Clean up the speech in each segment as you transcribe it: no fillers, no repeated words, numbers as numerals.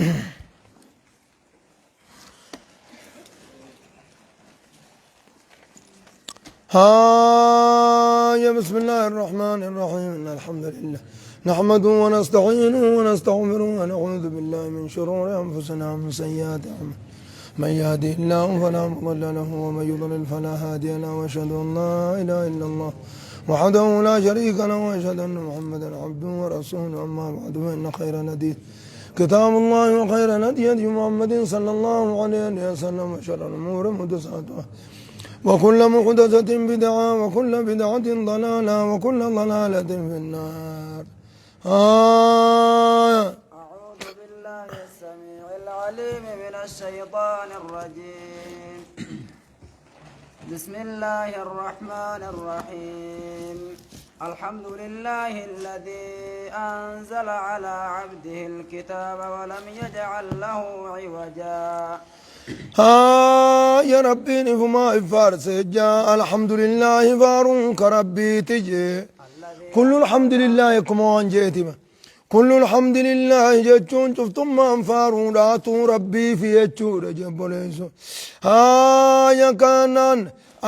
هاي بسم الله الرحمن الرحيم. إن الحمد لله نحمده ونستعينه ونستغفره ونعوذ بالله من شرور أنفسنا ومن سيئات أعمالنا. من يهده الله فلا مضل له ومن يضلل فلا هادي له، وأشهد أن لا إله إلا الله وحده لا شريك له، وأشهد أن محمدا عبده ورسوله. أما بعد، فإن خير الحديث كتاب الله، وخير الهدي هدي محمد صلى الله عليه وسلم، وشر الأمور محدثاتها، وكل محدثة بدعة، وكل بدعة ضلالة، وكل ضلالة في النار. أعوذ بالله السميع العليم من الشيطان الرجيم. بسم الله الرحمن الرحيم. الحمد لله الذي أنزل على عبده الكتاب ولم يجعل له عوجا. يا ربي نفما فارس جاء. الحمد لله فارونك ربي تجي. كل الحمد لله كما جئتي كل الحمد لله جتون شفتم ما فارون راتو ربي في يجور جبوليسو. ها يا كانان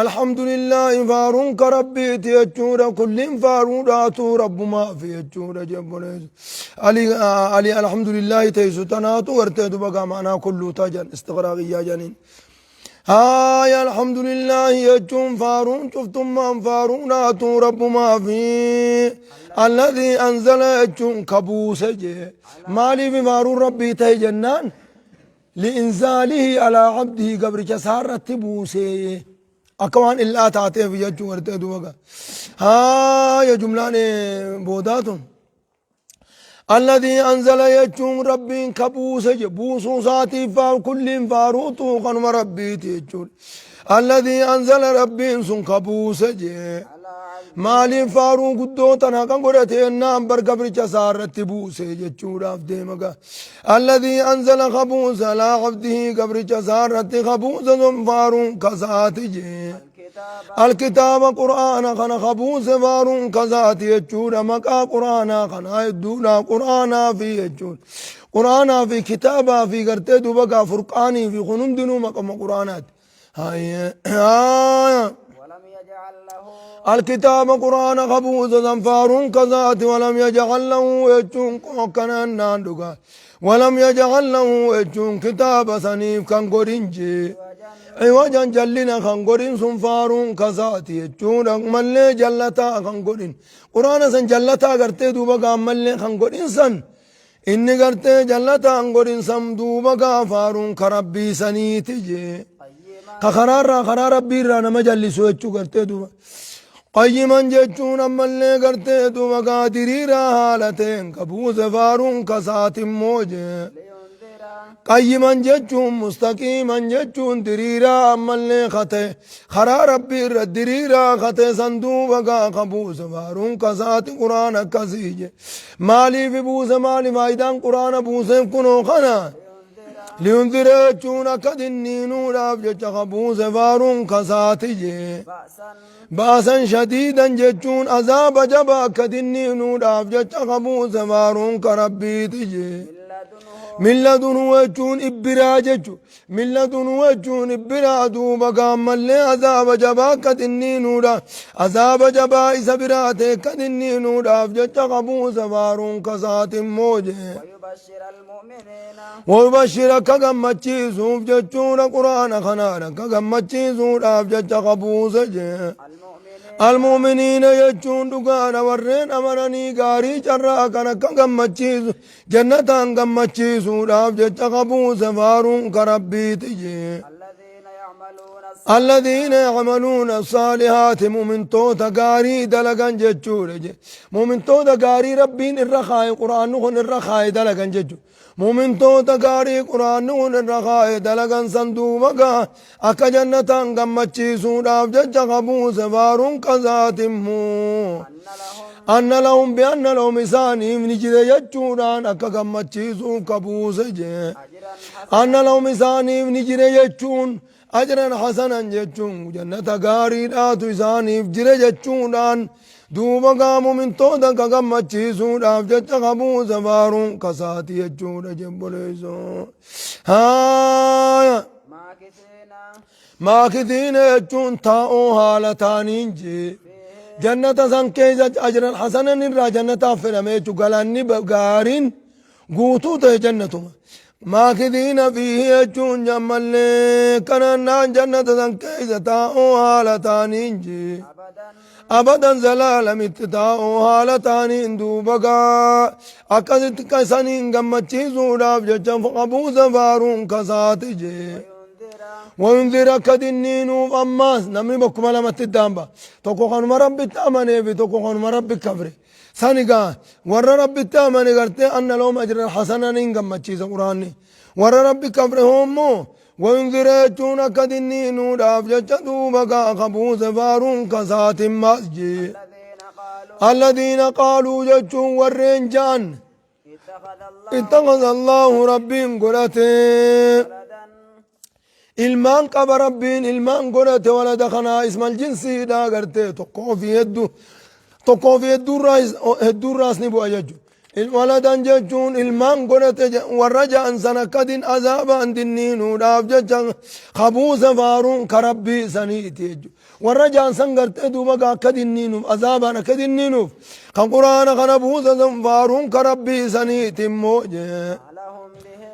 الحمد لله فارون كربي تيجور كل فارون راتو رب ما في يجور جبوليسو. علي علي الحمد لله تيسو تناتو ورتدو بقى معنا كله تاجن استغراقيا جنين. هاي الحمد لله يجون فارون شفتم ما فارون آتو رب ما في الذي أنزل يجون كبوس جي مالي في فارون ربي تي جنان لإنزاله على عبده قبر جسارة بوسي أكوان إلا تاتي في يجون ارتدوغا. هاي جملان بوداتهم الذي أنزل يجون ربي كبوس بوسو ساتي فار كل فاروتو خنم ربي تيجون الذي أنزل ربي سن كبوس جي مالي فارو قدو تنا كان قرأتي النام برقبر جسارة بوس يجون راف ديمغا الذي أنزل خبوس على عبده قبر جسارة خبوس فارو كسات جي الكتاب قرآن خن خبوس فارون كذات يجون مكا قرآن خن يدونا قرآن في يجون قرآن في كتابا في قرتي دوبقا فرقاني في خنم دنو مقام قرآنات. هاي هاي ولم يجعل له الكتاب قرآن خبوس فارون كذات ولم يجعل له يجون كنا ناندوغا ولم يجعل له يجون كتاب سنيف كان قرنجي عوجا جلنا خنقرين سنفارون كذاتي يجون ملي جلتا خنقرين قرآن سن جلتا قرتي دوبا قام ملي خنقرين سن إني قرتي جلتا خنقرين سن دوبا قافارون كربي سنيتي جي كخرار را خرار ربي را نما جلسو يجو قرتي دوبا قيما جتون ملي قرتي دوبا قادري را حالتين كبوز فارون كسات موجه قيما جتون مستقيما جتون دريرا ملي خطي خرا ربي دريرا خطي صندوق قبوس فارون كسات قرآن كسيج مالي في بوس مالي فايدان قرآن بوس كنو خنا لينذر جتون كدني نورا جت قبوس فارون كسات جي باسا شديدا جتون عذاب جبا كدني نورا جت قبوس فارون كربي تجي من لدن وجون إبرا ججو من لدن وجون إبرا دوبا قام اللي عذاب جبا كدني نورا عذاب جبا إسبراتي كدني نورا فجج قبو سفارون كسات موجه ويبشر المؤمنين ويبشر كغمتشيسو فججون قرآن خنانا كغمتشيسو فجج قبو سجه المؤمنين يجون دغانا ورين أمرني غاري جرا كان كغمتشيسو جنة غمتشيسو راف جچ قبو سفارون كربي تجي الذين يعملون الذين يعملون الصالحات مؤمن توتا غاري دلغن جچور مؤمن توتا غاري ربين الرخاء قرآن نخن الرخاء دلغن جچو مؤمن توتا غاري قرآن نخن الرخاء دلغن صندوقا أكا جنة غمتشيسو راف جچ قبو سفارون كذات مو أن لهم أن لهم بأن لهم إساني من جد يجوران أكا غمتشيسو قبو سجي أجرا أن لهم إساني من جد يجون Ajran hasanan jechuun jannata gaariidhaatu isaaniif jira jechuudhaan duuba gaa mumintoota ka gammachiisuudhaaf jecha kabuusa faaruun kasaati jechuudha jebboleessoo. Haaya. Maakisiina. Maakisiina jechuun taa'oo haala taaniin jee. Jannata san keessa ajran hasanan irraa jannataaf fedhame jechuun galanni gaariin guutuu ta'e jannatuma. Maakisiina fiihi jechuun ammallee kanannaan jannata san keessa taa'oo haala taaniin jee. Abadan. Abadan zalaalamitti taa'oo haala taaniin duuba gaa akkasitti kasaniin gammachiisuudhaaf jecha qabuusa faaruun kasaati jee. Wayundira. Wayundira akka dinniinuuf ammaas namni bakkuma lamatti daamba. Tokko kanuma Rabbitti amanee fi tokko kanuma Rabbi kafre. Sani gaa warra Rabbitti amane gartee anna lahum ajran hasanan hin gammachiisa Quraanni. Warra Rabbi kafre hoommoo wayundira jechuun akka dinniinuudhaaf jecha duuba gaa kabuuse faaruun kasaatin maas jee. Alladhiina qaaluu. Alladhiina qaaluu jechuun warreen ja'an Ittakhadha Allahu ittakhadha Allahu Rabbiin godhate. waladan. Ilmaan qaba Rabbiin ilmaan godhate walada kanaa ismal jinsiidha gartee tokkoo fi hedduu tokkoo fi hedduurraas ni bu'a jechuudha. Waladan jechuun ilmaan godhate warra ja'an san akkadin azaabaan dinniinuudhaaf jecha kabuusa faaruun ka Rabbii saniiti jechuudha. Warra ja'an san gartee duuba gaa akka dinniinuuf azaabaan akka dinniinuuf kan quraana kana buusa san faaruun ka Rabbii saniiti immoo jee. Lahum bihi.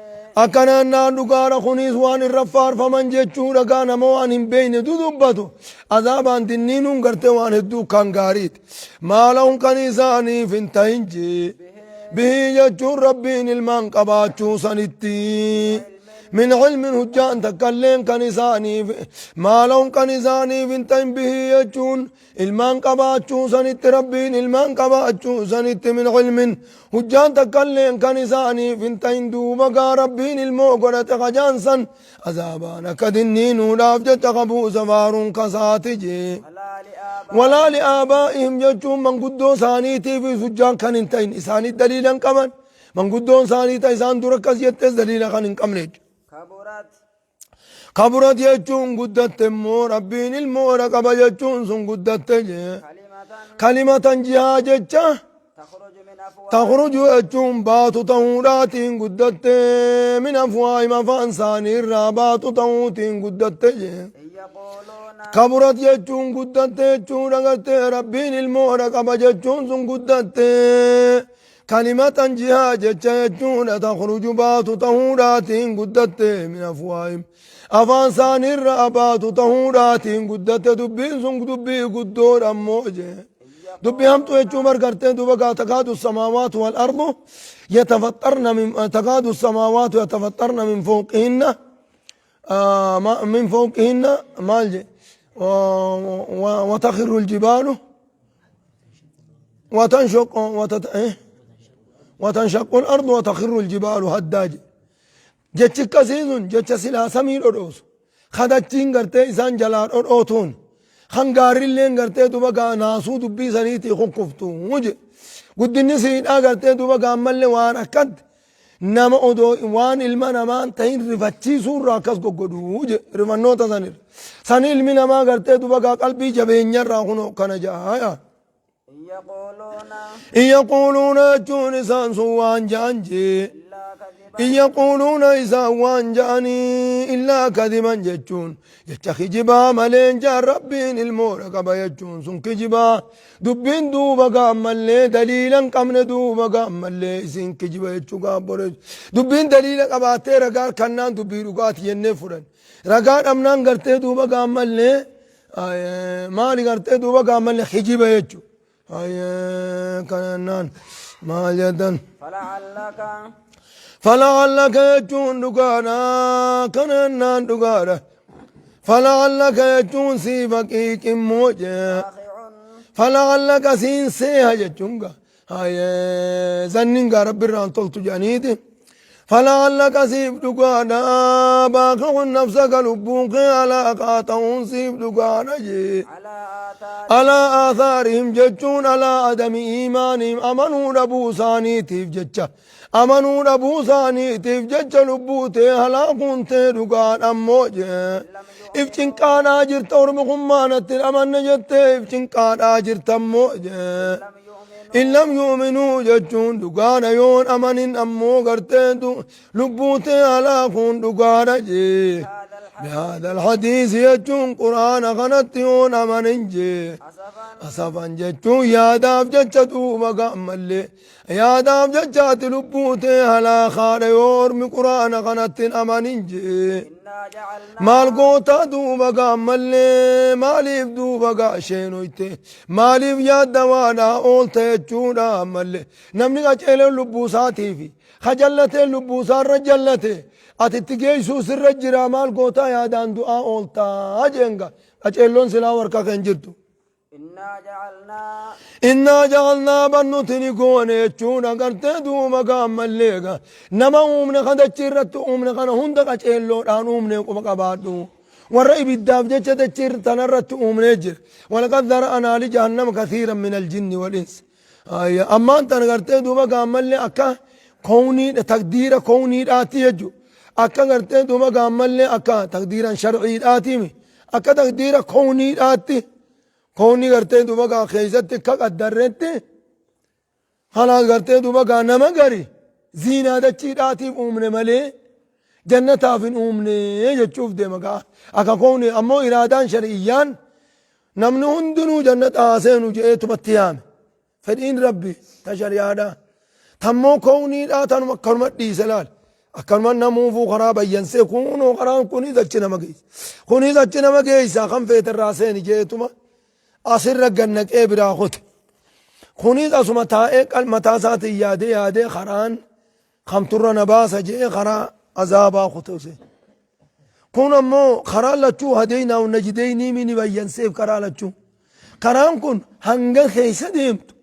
Akkanaan naan dhugaadha kunis waan irra faarfaman jechuudha gaa nama waan hin beekne dudubbatu azaabaan dinniinuun gartee waan hedduu kan gaariiti. Maalahum kan isaaniif hin tahin jee. Bihii jechuun Rabbiin ilmaan qabaachuu sanitti. Min ilmin hujjaan takkalleen kan isaaniif maalahum kan isaaniif hin tahin bihii jechuun ilmaan qabaachuu sanitti Rabbiin ilmaan qabaachuu sanitti min ilmin hujjaan takkalleen kan isaaniif hin tahin duuba gaa Rabbiin ilmoo godhate kajaan san azaabaan akka dinniinuudhaaf jecha qabuusa faaruun kasaati jee. Walaa li'aabaa'ihim. Walaa li'aabaa'ihim jechuun manguddoo isaaniitiif hujjaan kan hin ta'in isaanii daliila hin qaban. Manguddoon isaanii ta isaan dura akkas jettes daliila kan hin qabne jechuudha. Kaburat. Kaburat jechuun guddatte immoo Rabbiin ilmoodha qaba jechuun sun guddatte jee. Kalimatan. Kalimatan jihaa jecha Takhruju min afwaahihim. takhruju jechuun baatu ta'uudhaatiin guddatte min afwaahim afaan isaanii irraa baatu ta'uutiin guddatte jee. In yaquluuna. Kaburat jechuun guddatte jechuudha gartee Rabbiin ilmoodha qaba jechuun sun guddatte. Kalimatan jihaa jecha jechuudha takhruju baatu ta'uudhaatiin guddatte min afwaahim. Afaan isaanii irraa baatu ta'uudhaatiin guddatte dubbiin sun dubbii guddoodha immoo jee. Dubbii hamtuu jechuun bargartee duuba gaa takaadu samaawaatu wal ardu yatafaxxarna min takaadu samaawaatu yatafaxxarna min fawqihinna min fawqihinna maal jee وتخر الجبال وتنشق وتت... إيه؟ وتنشق الأرض وتخر الجبال هداج jechi akkasii sun jecha silaa samii dhodhoosu kadachiin gartee isaan jalaa dhodhootuun kan gaarrilleen gartee duba gaa naasuu dubbii saniitii kukkuftu je guddinni siidhaa gartee duba gaammallee waan akkatti nama odoo waan ilma namaan tahin rifachiisuu irraa akkas goggodhuu je rifannoota sanirra sani ilmi namaa gartee duba gaa qalbii jabeenyarraa kunoo kana ja'a. In yaquluuna. In yaquluuna jechuun isaan sun waan ja'an jee. Illaa kadhiban. In yaquluuna isaan waan ja'anii illaa kadiban jechuun jecha kijibaa maleen ja'an Rabbiin ilmoodha qaba jechuun sun kijibaa dubbiin duuba gaammallee daliila hin qabne duuba gaammallee isin kijiba jechuu gaabboleessu dubbiin daliila qabaattee ragaa kannaan dubbii dhugaati jennee fudhan ragaa dhabnaan gartee duuba gaammallee maali gartee duuba gaammallee kijiba jechuu kanannaan maal jedhan. Fala'allaka. Fala'allaka jechuun dhugaadha kanannaan dhugaadha. Fala'allaka jechuun sii baqiiqimmoo jee. Baaqi'un. Fala'allaka siin seeha jechuun gaa. Zannin gaa rabbi irraan toltu jedhaniiti. Fala'allaka siif dhugaadha baaqi'un nafsaka lubbuun kee alaaqaa ta'uun siif dhugaadha jee. Alaa aathaarihim. Alaa aathaarihim jechuun alaa adami iimaanihim amanuu dhabuu isaaniitiif jecha. Amanuu dhabuu isaaniitiif jecha lubbuu tee halaakuun tee dhugaadha ammoo jee. If cinqaadhaa jirta, ormi kun maanatti hin amanne jettee if cinqaadhaa jirta ammoo jee. In lam yu'minuu jechuun dhugaadha, yoon amanin ammoo gartee lubbuu tee halaakuun dhugaadha jee. بهذا الحديث jechuun quraana kanatti yoon amanin jee. Asafan jechuun yaadaaf jecha, duuba gaammallee yaadaaf jecha ati lubbuu tee halaakaadha yoo ormi quraana kanatti hin amanin jee. إنا جعلنا Maal goota duuba gaammallee? Maaliif duuba gaa sheenoyte? Maaliif yaadda waadhaa oolta jechuudha? Ammallee namni qaceeleen lubbuu isaatiifi ka jallateen lubbuu isaarra jallate ati itti geessuu sirra jira. Maal gootaa yaadaan du'aa ooltaa jeenga? Qaceelloon silaa warka kan jirtu. إنا جعلنا إنا جعلنا bannuti ni goone jechuudha. Gartee duuba gaammallee ga nama uumne, kan dachii irratti uumne kana hunda qaceelloodhaan uumne, quba qabaadhu. Warra ibiddaaf jecha dachii tanarratti uumnee jira. ولقد ذرأنا لجهنم كثيرا من الجن والإنس. Ammaan tana gartee duuba gaammallee akka kownii taqdiira kowniidhaati jechu, akka gartee duuba gaammallee akka taqdiiran sharciidhaatimi, akka taqdiira kowniidhaatti, kownii gartee duuba gaa keessatti akka qaddarretti kanaas gartee duuba gaa nama gari ziinaa dachiidhaatiif uumne malee jannataaf hin uumne jechuuf deema gaa. Akka kownii ammoo iraadaan shari'iyyaan namni hundinuu jannata haa seenu je'eetumatti yaame, fedhiin rabbi ta shari'aadha. Tammoo kowniidhaa tanuma akkanuma dhiise. Laal, akkanuma namuufuu karaa bayyansee, kunoo karaan kunis achi nama geessa, kunis achi nama geessa, kan feeterraa seeni je'eetuma asirra gannaqee biraa kute. Kunis asuma taa'ee mataa isaatiin yaadee yaadee karaan kamturra na baasa je'ee karaa azaabaa kute. Kun ammoo karaa lachuu هديناه النجدين ni bayyanseef karaa lachuu. Karaan kun hanga keessa deemtu,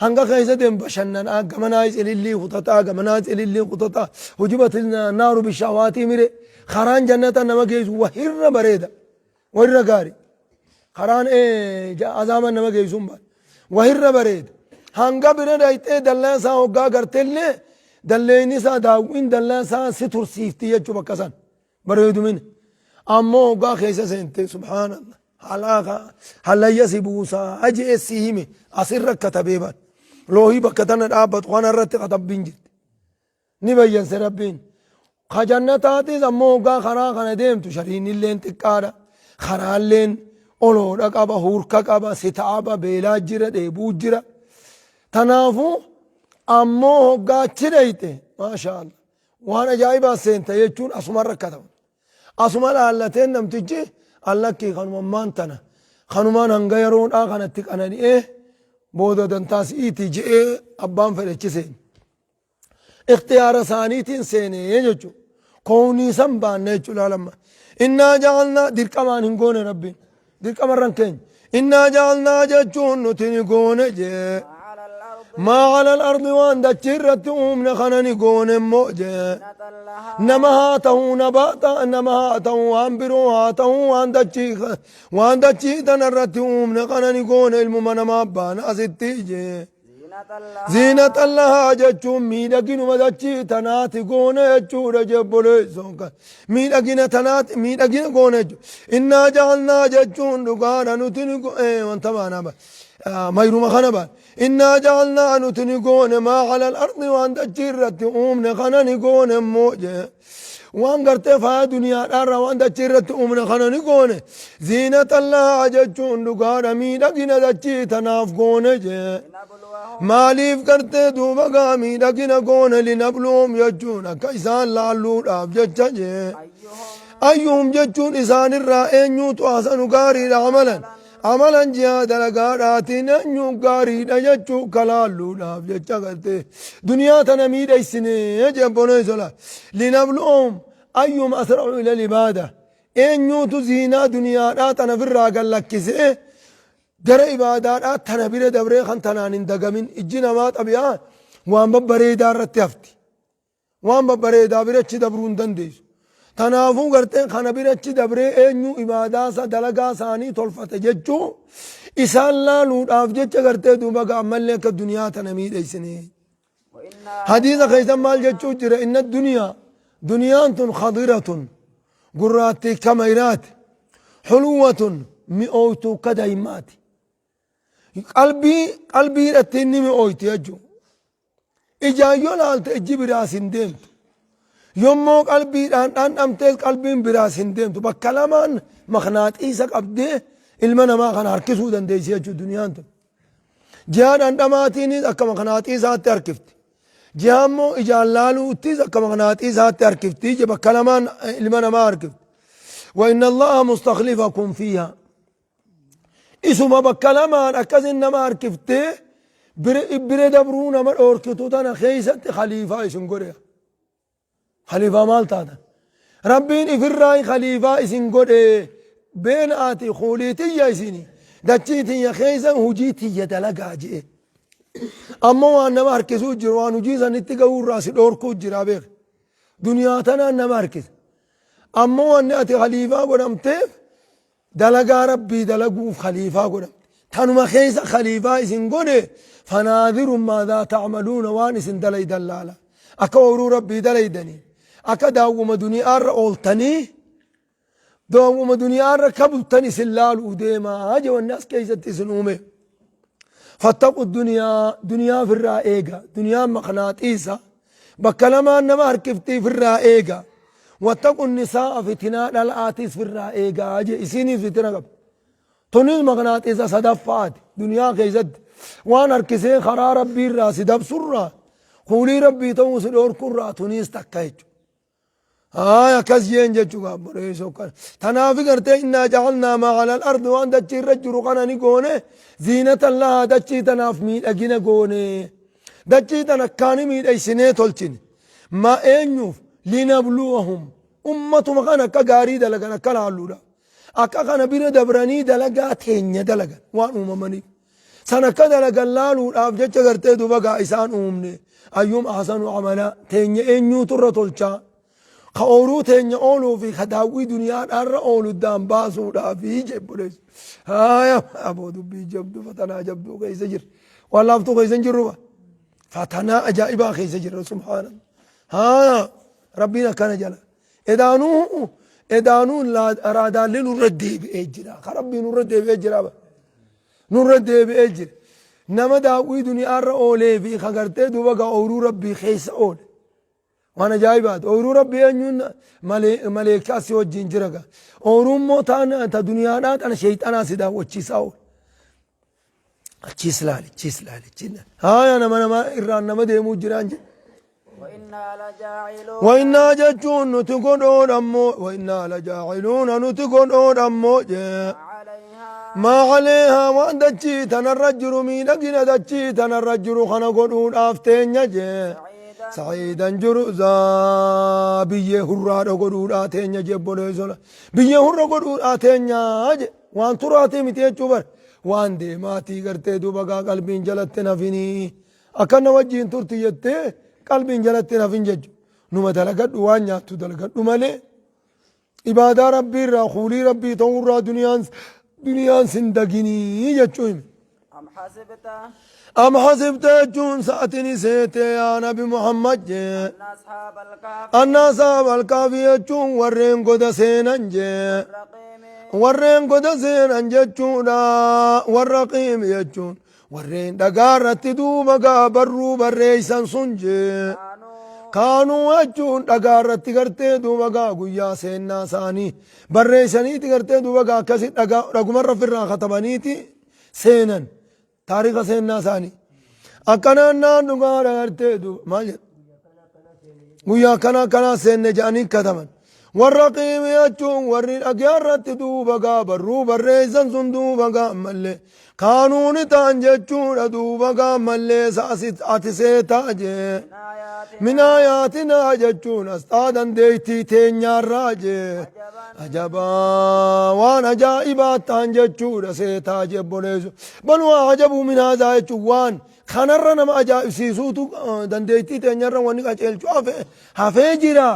hanga keessa deemtu bashannanaa, gamanaa ilillii kutataa, gamanaa ilillii kutataa, حجبت النار بالشهوات mire. Karaan jannata nama geessu wahirra bareeda, wahirra gaari. Karaan azaaba nama geessu hin baane wahirra bareeda. Hanga bira dhayxee dallaa isaa hoggaa gartellee, dalleenni isaa, daawwiin dallaa isaa si tursiifti jechuu bakka san bareedumina. Ammoo hoggaa keessa seente, subhaanallah, halaaka halayya si buusaa ajee si hime. Asirra katabee ban loohii bakka tana dhaabbatu kana irratti katabbiin jirti, ni bayyanse rabbiin. Ka jannataatis ammoo hoggaa karaa kana deemtu shariin illeen xiqqaadha, karaalleen oloodha qaba, hurka qaba, sitaaba, beelaa jira, dheebuu jira. Tanaafuu ammoo hoggaa achi dhayxe, maasha Allah, waan ajaa'ibaa seenta jechuun asuma rakkatama. Asuma laallateen namtichi allakkii kanuma ammaan tana kanumaan hanga yeroodhaa kanatti qanani'ee booda dantaa si'iitii je'ee abbaan fedhechi seene. Ikhtiyaara isaaniitiin seenee jechuudha. Kownii san baanne jechuudha lamma. إنا جعلنا dirqamaan hin goone, rabbiin dirqamarran keenya. إنا جعلنا jechuun nuti ni goone jee. على الأرض ما على الأرض waan dachii irratti uumne kana ni goone immoo jee. زينة لها. Nama haa ta'uu, nabaata nama haa ta'uu, waan biroo haa ta'uu, waan dachii tana irratti uumne kana ni goone, ilmuma namaa baana asitti jee. زينة لها. زينة لها jechuun miidhaginuma dachii tanaati goone jechuudha jebboleessoon kan miidhagina tanaati miidhagina goone jechuudha. إنا جعلنا jechuun dhugaadha, nuti ni wanta baanaa ba mayruma kana baan. إنا جعلنا nuti ni goone, ما على الأرض waan dachii irratti uumne kana ni goone immoo jee. Waan gartee faaya duniyaadhaarra waan dachii irratti uumne kana ni goone. زينة لها jechuun dhugaadha, miidhagina dachii tanaaf goone jee. لنبلوهم. Maaliif gartee duuba gaa miidhagina goone? لنبلوهم jechuun akka isaan laalluudhaaf jecha jee. أيهم أيهم jechuun isaanirraa eenyuutu أحسن gaariidha, عملا عملا jihaa dalagaadhaatiin eenyuu gaariidha jechuu ka laalluudhaaf jecha gartee duniyaa tana miidhaysine jebboneessola. لنبلوهم أيهم أسرع إلى العبادة, eenyuutu ziinaa duniyaadhaa tana firraa gallakkisee gara ibaadaadhaa tana bira dabree kan tanaan hin dagamin. Ijji namaa xabi'aa waan babbareedaa irratti hafti, waan babbareedaa birachi dabruu hin dandeessu. Tanaafuu garteen kana birachi dabree eenyu ibaadaasa dalagaa isaanii tolfate jechuu isaan laaluudhaaf jecha gartee duuba ammallee akka duniyaa tana miidheysine. وإنا Hadiisa keeysan maal jechuu jira? Inna duniyaa, duniyaan tun khadiratun, gurraattii kamayraati, xulwatun, mi'ooytuu ka daymaati. Qalbii qalbiidhatti inni mi'ooyti jechuu. Ijaan yoo laalte ijji biraas hin deemtu. Yommoo qalbiidhaan dhandhamtees qalbiin biraas hin deemtu. Bakka lamaan maknaaxiisa qabdee ilma namaa kana harkisuu dandeessi jechuudha duniyaan tun. Jihaa dhandhamaatiinis akka maknaaxiisaatti harkifti. Jihaa immoo ijaan laaluuttis akka maknaaxiisaatti harkifti. Je bakka lamaan ilma namaa harkifti. Wa inna Allaha mustakhlifakum fiihaa. Isuma bakka lamaan akkasin nama harkiftee bira dabruu nama dhoorkitu tana keessatti khaliifaa isin godhe. Khaliifaa maal taatan? Rabbiin ifirraa khaliifaa isin godhe, beenaati kuulii tiyya isini dachii tiyya keessa hujii tiyya dalagaa je'e. Ammoo waan nama harkisuu jiru, waan hujii sanitti gahuu irraa si dhoorkuu jira beek. Duniyaa tanaan nama harkisa. Ammoo wanni ati khaliifaa godhamteef dalagaa Rabbii dalaguuf khaliifaa godhamte. Tanuma keessa khaliifaa isin godhe, fanaadhiru maadaa ta'maluuna, waan isin dalaydan laala. Akka ooyruu Rabbii dalaydanii, akka daawwuma duniyaarra ooltanii, daawwuma duniyaarra ka bultan isin laaluu deemaa je wanni as keessatti isin uume. Fattaqu duniyaa, duniyaa firraa eega. Duniyaan maqnaaxiisa. Bakka lamaan nama harkiftii firraa eega. Wattaqu nisaa'a, fitinaa dhala'aatis firraa eegaa je, isiinis fitina qabdi. Tunis maqnaaxiisa sadaffaati. Duniyaa keessatti waan harkisee karaa Rabbii irraa si dabsurraa, kuulii Rabbii ta'uu si dhoorkurraa tunis takka jechuudha. Haay, akkas jeen jechuu gaabboleessoo kana. Tanaaf gartee innaa ja'alnaa maa alal ardi, waan dachii irra jiru kana ni goone, ziinatan lahaa, dachii tanaaf miidhagina goone. Dachii tana akkaani miidhagsinee tolchine. Ma eenyuuf? Linabluwahum, ummatuma kana akka gaarii dalagan akka laalluudha. Akka kana bira dabranii dalagaa teenya dalagan waan uumamaniif. San akka dalagan laaluudhaaf jecha gartee duba gaa isaan uumne. Ayyum ahsanu amala, teenya eenyuutu irra tolchaa, ka ooruu teenya ooluu fi ka daawwii duniyaadhaarra oolu daan baasuudhaaf jebboleessu. Haaya aboo, dubbii jabdu, fatanaa jabduu keessa jirra. Waan laaftuu keessa hin jirru, fatanaa ajaa'ibaa keessa jirra, subhaanallah. Haaya, Rabbiin akkana jala edaanuu raadaallee nurra deebi'ee jira, ka Rabbii nurra deebi'ee jira, nurra deebi'ee jira. Nama daawwii duniyaarra oolee fi ka gartee duuba gaa ooyiruu Rabbii keessa oole. Waan ajaa'ibaati. Ooyiruu Rabbii eenyuun maleekaa si wajjin jira gaa. Ooyiruu immoo taan ta duniyaadhaa tana sheexanaa si daawwachiisaa oole. Achiis laali, achiis laali, achiis laali. Haaya, nama irraan nama deemuu jiraan jedhe. وإنا لجاعلون Wa'innaa jechuun nuti godhoodha ammoo, wa'innaa lajaaciluuna, nuti godhoodha ammoo jee. عليها Maa caleehaa, waan dachii tanarra jiru, miidhagina dachii tanarra jiru kana godhuudhaaf teenya jee. سعيدا Sa'iidan jiru zaa, biyyee hurraadha godhuudhaa teenya jee obboleessola. Biyyee hurra godhuudhaa teenya je, waan turaatii miti jechuu bar. Waan deemaatii gartee duuba gaa qalbiin jalatti nafinii. Akkana wajjiin turti jettee qalbiin jalatti nafin jechu. Numa dalagadhu, waan nyaattu dalagadhu malee. Ibaadaa Rabbii irraa, kuulii Rabbii ta'uu irraa duniyaan sin daginii jechuu hime. أم حسبت Am hasibta jechuun sa'atini seetee yaa Nabi Muhammad jee. أن أصحاب الكهف Anna ashaabal kahfi jechuun warreen goda seenan jee. الرقيم Warreen goda seenan jechuudha. Warra qiim jechuun warreen dhagaa irratti duuba gaa barruu barreessan sun jee. كانوا Kaanuu jechuun dhagaa irratti gartee duuba gaa guyyaa seennaa isaanii barreessaniiti, gartee duuba gaa akkasi dhagaa dhagumarra ofirraa katabaniiti seenan taariika seennaa isaanii. Akkanaan naan dhugaadha, gartee duuba maal jedha? Guyyaa akkana akkanaa seenne jedhanii kataban. Warra qiimi jechuun warri dhagaa irratti duuba gaa barruu barreessan sun duuba gaa ammallee kaanuuni ta'an jechuudha, duuba gaa ammallee ati seetaa jee. من آياتنا Min aayaatinaa jechuun asxaa dandeettii teenyaarraa jee. Ajabaa, waan ajaa'ibaa ta'an jechuudha seetaa jee obboleessu. Bal waa ajabuu min haazaa jechuun waan kanarra nama ajaa'ibsiisuutu dandeettii teenyarra wanni qaceelchu hafee jira.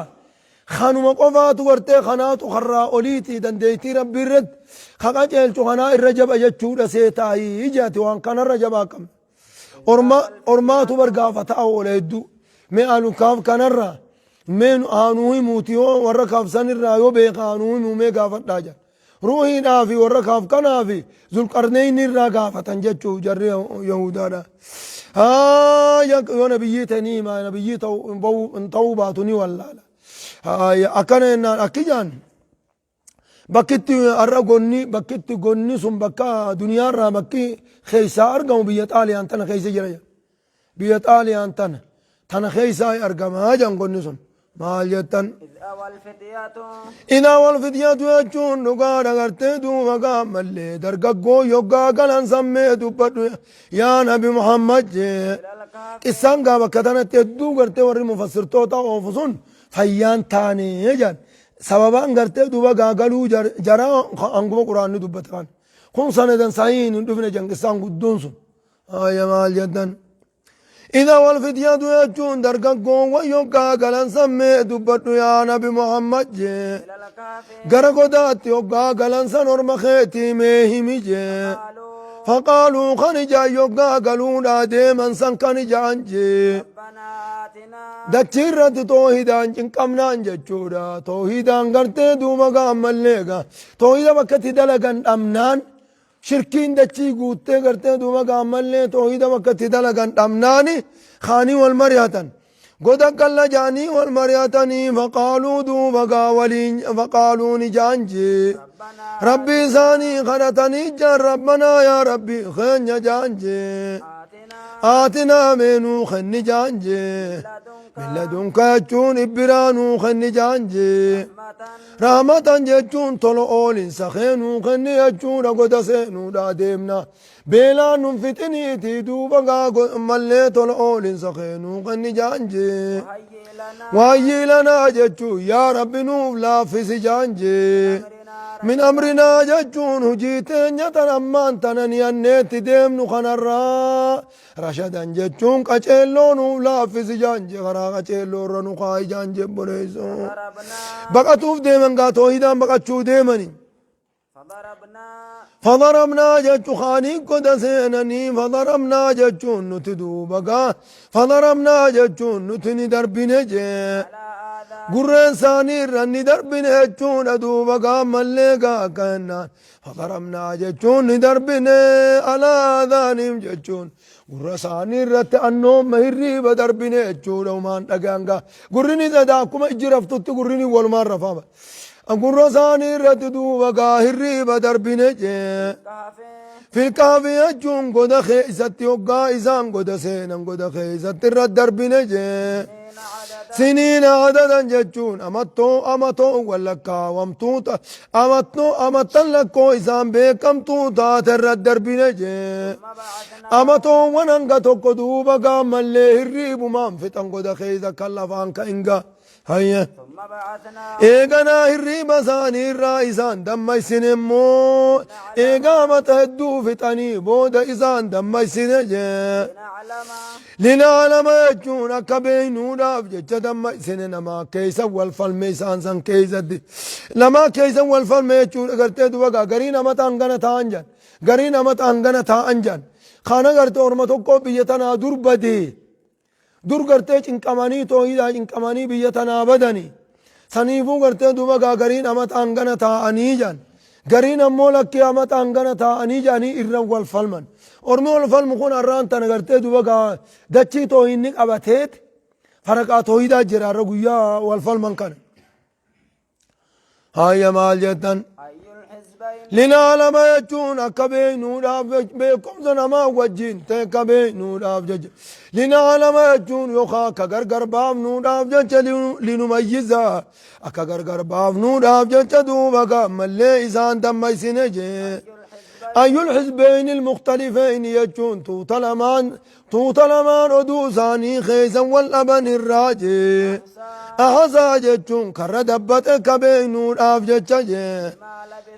Kanuma qofaatu gartee kanaatu karraa oliiti, dandeettii Rabbii irratti ka qaceelchu kanaa irra jaba jechuudha seetaayii jaati, waan kanarra jabaa qabna. Orma ormaatu bar gaafataa oola hedduu. Mee ahlu kaaf kanarraa mee haa nuu himuuti yoo warra kaaf sanirraa yoo beeka haa nuu himuu mee gaafadhaa jedhan. Ruuhiidhaa fi warra kaaf kanaa fi Zulqarneyni irraa gaafatan jechuu jarri Yahudaadha. Haa yoo nabiyyii ta'e ni hima nabiyyii ta'uu baatu ni wallaala. Akkana jennaan akki jaan bakkitti har'a gonni bakkitti gonni sun bakka duniyaarraa bakki keessaa argamu biyya Xaaliyaan tana keessa jira jedha. Biyya Xaaliyaan tana tana keessaa argamaa jedhan gonni sun. Maal jettan? Idaa wal fityatu jechuun dhugaadha gartee duuba gaammallee dargaggoo yoggaa galan sammee dubbadhu yaa nabi Muhammad jee. Qissaan gaa bakka tanatti hedduu gartee warri mufassirtoota oofu sun fayyaan taane jedhan. Sababaan gartee duuba gaa galuu jaraa hanguma quraanni dubbate kan. Kun sanadan sahiin hin dhufne jedhan qissaan guddoon sun. Aya maal jettan? Idha wal fityatu jechuun dargaggoowwan yoggaa galan sammee dubbadhu yaa nabi Muhammad jee. Gara godaatti yoggaa galan san orma keetii mee himi jee. Faqaaluu kan ijaan yoggaa galuudhaa deeman san kan ijaan jee. Dachii irratti toohidaan cinqamnaan jechuudha. Toohidaan gartee duuba gaammallee gaa. Toohida bakka itti dalagan dhabnaan Shirkiin dachii guuttee gartee duuba gaammallee toohida bakka itti dalagan dhabnaani kaanii wal mari'atan. Goda galla jaanii wal mari'atanii faqaaluu duuba gaa waliin faqaaluu ni jaan jee. Rabbi isaanii kadhatanii jaan rabbanaa yaa rabbi keenya jaan jee. Aatinaa mee nuu kenni jaan jee. Min ladunka jechuun ibbiraa nuu kenni jaan jee. Rahmatan jechuun tola oolinsa kee nuu kenni jechuudha goda seenuudha deemna. Beelaan nun fixiniitii duuba gaa mallee tola oolinsa kee nuu kenni jaan jee. Waayyii lanaa jechuun yaa Rabbi nuuf laaffisi jaan jee. Min amrinaa jechuun hujii teenya tan ammaan tana niyanneetti deemnu kanarraa rashadan jechuun qaceelloo nuuf laaffisi jaan jee karaa qaceelloo irra nu kaa'i jaan jee boleessoo. Baqatuuf deeman gaa toohidaan baqachuu deemani. Fadarabnaa jechu kaanii goda seenanii fadarabnaa jechuun nuti duuba gaa fadarabnaa jechuun nuti ni darbine jee. Gurreen isaanii irra ni darbine jechuudha duuba gaa mallee gaa akka jennaan. Fadarabnaa jechuun ni darbine alaa aadaaniim jechuun gurra isaanii irratti annoomma hirriiba darbine jechuudha umaan dhagaan gaa. Gurri ni sadaa akkuma ijji raftutti gurri ni walumaan rafaama. Gurra isaanii irratti duuba gaa hirriiba darbine jee. Filkaafi jechuun goda keessatti hoggaa isaan goda seenan goda keessatti irra darbine jee. Siniina adadan jechuun amattoo amatoo wallakkaawamtuu amattoo amattan lakkoo isaan beekamtuu taate irra darbine jee. Amatoowwan hanga tokko duuba gaammallee hirriibumaan fixan goda keessa kan lafaan ka'in gaa. Hayya. Eeganaa hirriiba isaanii irraa isaan dammaysine immoo eegaa mata hedduu fixanii booda isaan dammaysine jee. Linaalama jechuun akka beeynuudhaaf jecha dammaysine namaa keessa wal falme isaan san keessatti. Namaa keessa wal falme jechuudha gartee duba gaa garii namata hangana ta'an jedhan. Garii namata hangana ta'an jedhan. Kana gartee orma tokko biyya tanaa dur badee. Dur gartee cinqamanii toohidaa cinqamanii biyya tanaa badani. Saniifuu gartee duuba gaa gariin amata hangana taa'anii jedhan. Gariin ammoo lakkii amata hangana taa'anii jedhanii irra wal falman. Ormi wal falmu kun har'aan tana gartee duuba gaa dachii toohinni qabateet faraqaa toohidaa jira har'a guyyaa wal falman kana. Haaya maal jettan? Linaalama jechuun akka beeknuudhaaf beekumsa namaa wajjin ta'e akka beeknuudhaaf jecha. Linaalama jechuun yookaan akka gargar baafnuudhaaf jecha linumayyiza akka gargar baafnuudhaaf jecha duuba gaammallee isaan dammaysine jee. Ayyul hizbeyni ilmukhtalifeyni jechuun tuuta lamaan Tuuta lamaan oduu isaanii keessa wal dhaban irraa jee. Ahasaa jechuun karra dabbate akka beeknuudhaaf jecha jee.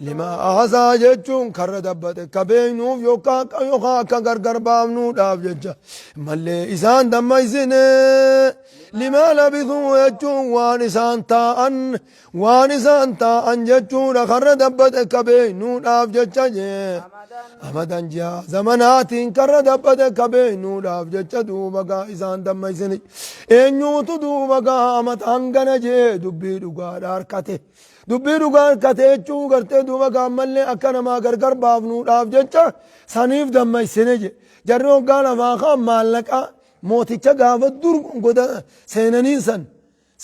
Limaa ahsaa jechuun karra dabbate akka beeknuuf yookaan yookaan akka gargar baafnuudhaaf jecha mallee isaan dammaysine. Limaa labisuu jechuun waan isaan taa'an waan isaan taa'an jechuudha karra dabbate akka beeknuudhaaf jecha jee. Amadan ji'a zamanaatiin karra dabbate akka beeknuudhaaf jecha duuba gaa isaan dammaysine. Eenyuutu duuba gaa amata hangana jee dubbii dhugaadha harkate. Dubbii dhugaa harkate jechuun gartee duuba gaa ammallee akka namaa gargar baafnuudhaaf jecha saniif dammaysine je. Jarri hoggaa lafaa kaan maallaqa mooticha gaafa dur goda seenaniin san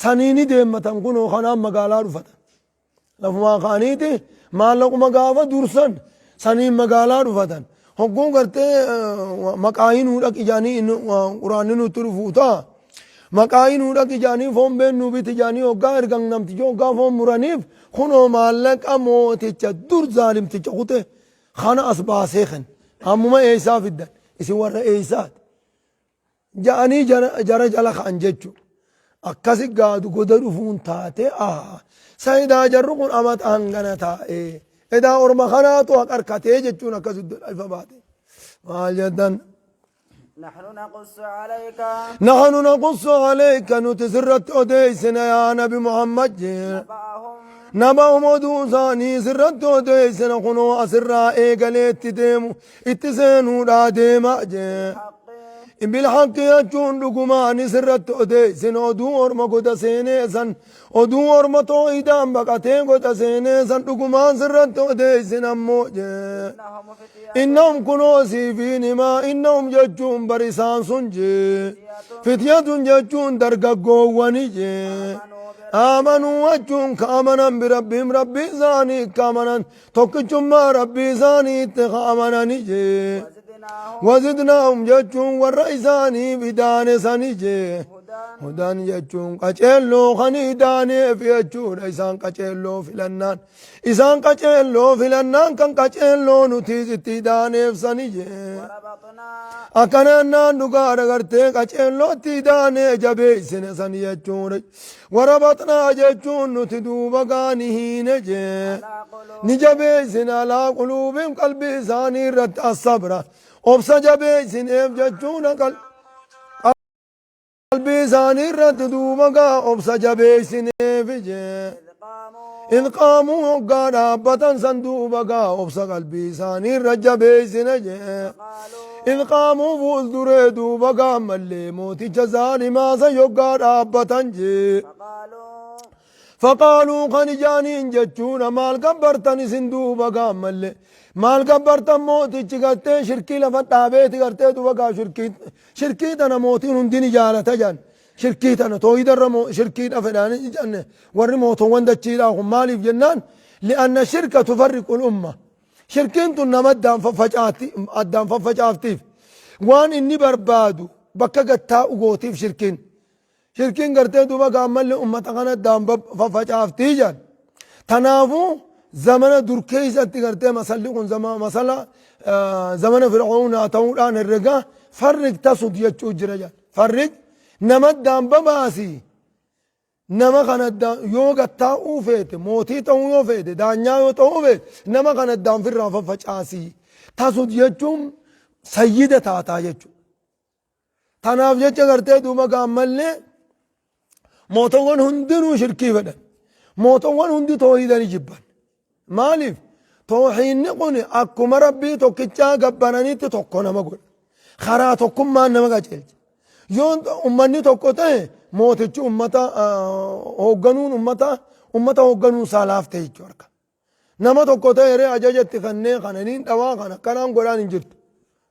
saniini deemmatan kunoo kanaan magaalaa dhufatan. Lafumaa ka'aniiti maallaquma gaafa dursan saniin magaalaa dhufatan. Hogguu gartee maqaayii nuu dhaqi jaanii quraanni nutti dhufuu ta'a. Maqaayii nuu dhaqi jaanii foon been nuu biti jaanii hoggaa ergan namtichi hoggaa foon muraniif kunoo maallaqa mooticha dur zaalimticha kute kana as baasee kenne. Ammuma eessaa fiddan isin warra eessaati. Ja'anii jara jala ka'an jechu. Akkasi gaadu goda dhufuun taate aha sayidaa jarri kun amata hangana taa'e edaa orma kanaatu haq arkatee jechuun akkasi ifa baate. Maal jettan? نحن نقص عليك Nahnu naqussu alayka nuti sirratti odeessina yaa nabi Muhammad jee. نبأهم Naba'um oduu isaanii sirratti odeessina kunoo asirraa eegaleetti deemu itti seenuudhaa deema jee. حق Bilhaqqi jechuun dhugumaan sirratti odeessina oduu orma goda seenee san oduu orma toohidaan baqatee goda seenee san dhugumaan sirratti odeessina ammoo jee. إنهم فتية Innahum kunoo siifiin himaa innahum jechuun bar isaan sun jee. Fityatun jechuun dargaggoowwani jee. Aamanuu jechuun ka amanan birabbihim rabbii isaanii ka amanan tokkichummaa rabbii isaaniitti ka amanani jee. وزدناهم Wazidnaahum jechuun warra isaanii idaane sani jee. هدى Hudaan jechuun qaceelloo kan idaaneef jechuudha isaan qaceelloo filannaan. Isaan qaceelloo filannaan kan qaceelloo nuti itti idaaneef sani jee. وربطنا Akkanannaan dhugaadha gartee qaceellootti idaanee jabeessine sani jechuudha. Warabaxnaa jechuun nuti duuba gaani hiine jee. على قلوب Ni jabeessine alaa quluubihim qalbii isaanii irratti assabra. Obsa jabeessineef jechuudha qalbii isaanii irratti duuba gaa obsa jabeessineef jee. إذ قاموا إذ qaamuu hoggaa dhaabbatan san duuba gaa obsa qalbii isaanii irra jabeessine jee. قالوا إذ qaamuu fuulduree duuba gaa mallee mooticha zaalimaa san yoggaa dhaabbatan jee. فقالوا Faqaaluu kan ijaaniin jechuudha maal gabbartan isin duuba gaa mallee maal gabbartan mootichi gartee shirkii lafa dhaabeeti gartee duuba gaa shirkii tana mootiin hundi ni jaalata jaan. Shirkii tana toohidarra shirkiidha fedhaanii janne warri mootowwan dachiidhaa kun maaliif jennaan li'anna shirka tufarriqu umma. Shirkiin tun nama addaan faffacaaftiif waan inni barbaadu bakka gattaa ugootiif shirkiin. Shirkiin gartee duuba gaammallee ummata kana addaan faffacaaftii jaan. Tanaafuu zamana dur keessatti gartee masalli kun masala zamana fir'aunaa ta'uudhaan herregaa farriq tasud jechuu jira jaan. Farriq nama addaan babaasii nama kana addaan yoo gattaa'uu feete mootii ta'uu yoo feete daanyaa yoo ta'uu feete nama kana addaan firraa faffacaasii. Tasud jechuun sayyida taataa jechuudha. Tanaaf jecha gartee duuba gaammallee mootowwan hundinuu shirkii fedhan. Mootowwan hundi toohida ni jibban. Maaliif? Toohiinni kun akkuma rabbii tokkichaa gabbaranitti tokko nama godha. Karaa tokkummaan nama qajeelcha. Yoo ummanni tokko ta'e mootichi ummata hoogganuun ummata hoogganuun isaa laafte jechuudha harka. Nama tokko ta'e ree ajajatti kannee kana niin dhawaa kana akkanaan godhaan hin jirtu.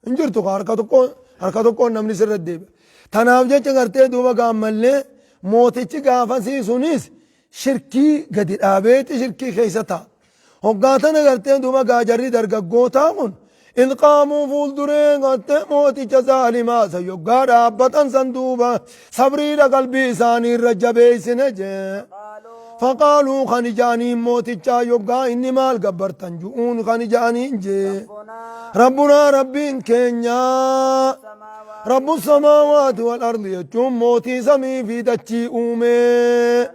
Hin jirtu harka tokkoon namni sirra deebi'a. Tanaaf jecha gartee duuba gaammallee mootichi gaafasii sunis shirkii gadi dhaabeeti shirkii keessa ta'a. Hoggaa tana gartee duuba gaajarri dargaggootaa kun إذ qaamuu fuulduree gartee mooticha zaalimaa san yoggaa dhaabbatan san duuba sabriidha qalbii isaanii irra jabeessine jee. قالوا Faqaaluu kan ijaaniin mootichaa yoggaa inni maal gabbartan ju'uun kan ijaaniin jee. ربنا Rabbunaa rabbiin keenyaa. السماوات Rabbu samaawaati wal ardi jechuun mootii samii fi dachii uumee.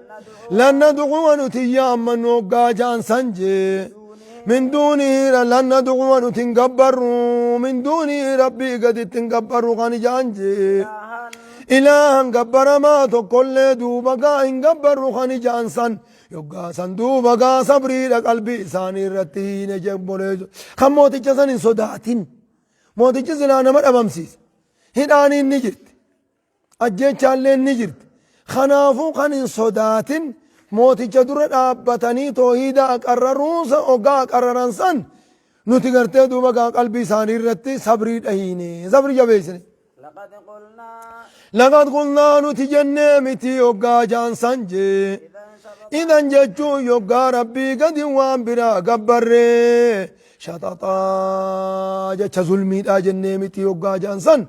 Lan nad'uwa nuti yaammannu hoggaa jaan san jee. Min duunihi lan nad'uwa nuti hin gabbarru min duunihi rabbii gaditti hin gabbarru kan ijaan jee. Ilaahan gabbaramaa tokkollee duuba gaa hin gabbarru kan ijaan san yoggaa san duuba gaa sabriidha qalbii isaanii irratti hiine jebboleessu. Kan mooticha san hin sodaatin. Mootichi silaa nama dhabamsiisa. Hidhaaniin ni jirti. Ajjeechaallee ni jirti. Kanaafuu kan hin sodaatin mooticha dura dhaabbatanii toohiida aqarraruunsa oggaa aqarraran san nuti gartee duuba gaa qalbii isaanii irratti sabrii dhahiine sabrii jabeessine. لقد قلنا Laqad qulnaa nuti jennee miti oggaa jaan san jee. إذا Idan jechuun yoggaa rabbii gadi waan biraa gabbarree shaxaxaa jecha zulmiidhaa jennee miti yoggaa jaan san.